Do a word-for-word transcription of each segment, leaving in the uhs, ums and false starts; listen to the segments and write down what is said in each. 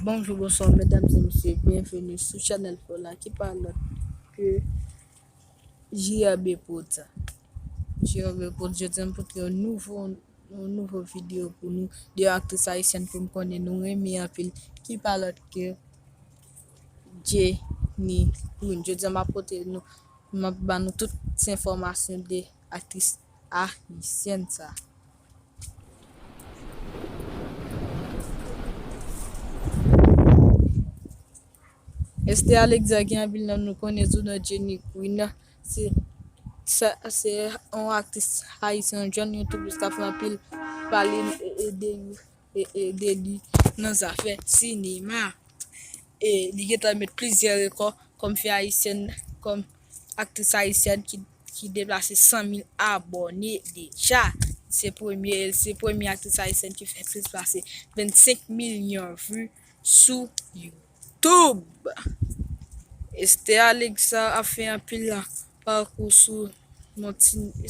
Bonjou, bonswa, medam e mesye, byenveni sou chanèl pa w la ki pa lòt ke J R B Prod. J R B Prod, jodi a m pote yon nouvo, yon nouvo videyo pou nou, de yon aktris ayisyèn ke m konnen nou renmen anpil, ki pa lòt ke Jenny Queen. Jodi a m ap pote nou, m ap ba nou tout enfòmasyon de aktris ayisyèn sa. Esther Alexa gen anpil non, nou konnen sou non Jenny Queen. Se, sa, se yon aktris ayisyèn, jèn youtubis k ap fè anpil pale e, e de, e, e de li nan zafè sinema. E li gentan met plizyè rekò kòm fi ayisyèn, kòm aktris ayisyèn ki, ki deplase san mil abòne deja. Se premye, se premye aktris ayisyèn ki fè plis pase vennsenk milyon vi sou YouTube. Esther Alexa ap fè anpil pakou sou,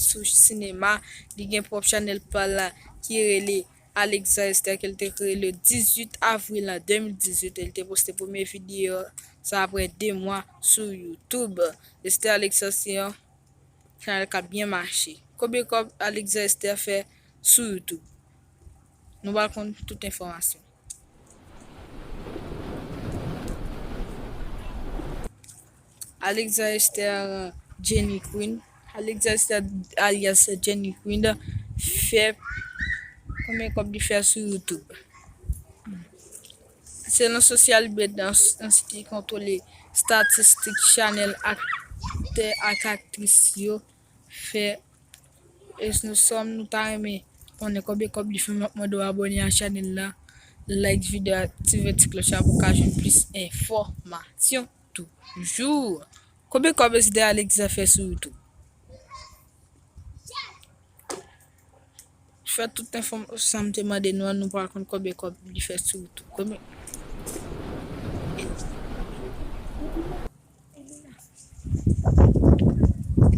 sou sinema. Li gen pwòp chanèl pa l la ki rele Alexa Esther, ke l te kreye le dizuit avril an de mil dizuit, e l te poste premye videyo sa apre de mwa sou YouTube. Esther Alexa se yon chanèl k ap byen mache. Konbyen kòb Alexa Esther fè sou YouTube? Nou pral konn tout enfòmasyon. Alexa Esther, Jenny Queen. Alexa Esther alyas Jenny Queen fè, konbyen kòb li fè sou YouTube? Selon Social Blade, yon sit ki kontwole estatistik chanèl aktè ak aktris yo fè, e nou sòm nou ta renmen konnen konbyen kòb li fè, m ap mande w abòne a chanèl la, like videyo, aktive ti klòch la pou w ka jwenn plis enfòmasyon toujou. Konbyen kòb Esther Alexa fè sou YouTube? Fè tout enfòmasyon m te mande nou an, nou pral konn konbyen kòb li fè sou YouTube. Konbyen?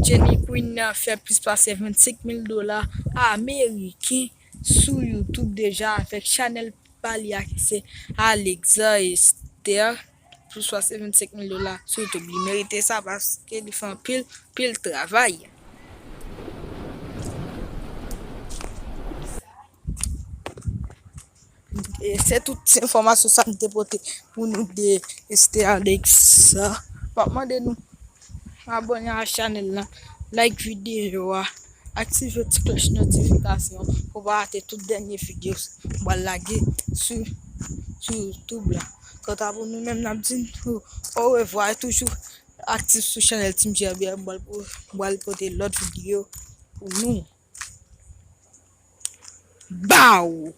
Jenny Queen nan fè plis pase vennsenk mil dola ameriken sou YouTube deja avèk chanèl pa li a ki se Alexa Esther. Plis pase vennsenk mil dola sou YouTube. Li merite sa paske li fè anpil, pil travay. E se tout enfòmasyon sa m te pote pou nou de Esther Alexa. M ap mande nou abòne a chanèl la, like videyo a, aktive ti klòch notifikasyon pou w pa rate tout dènye videyo m pral lage sou, sou YouTube la. Kanta pou nou menm, n ap di nou orevwa e toujou aktif sou chanèl Team J R B, m pral, m pral pote lòt videyo pou nou. Baw!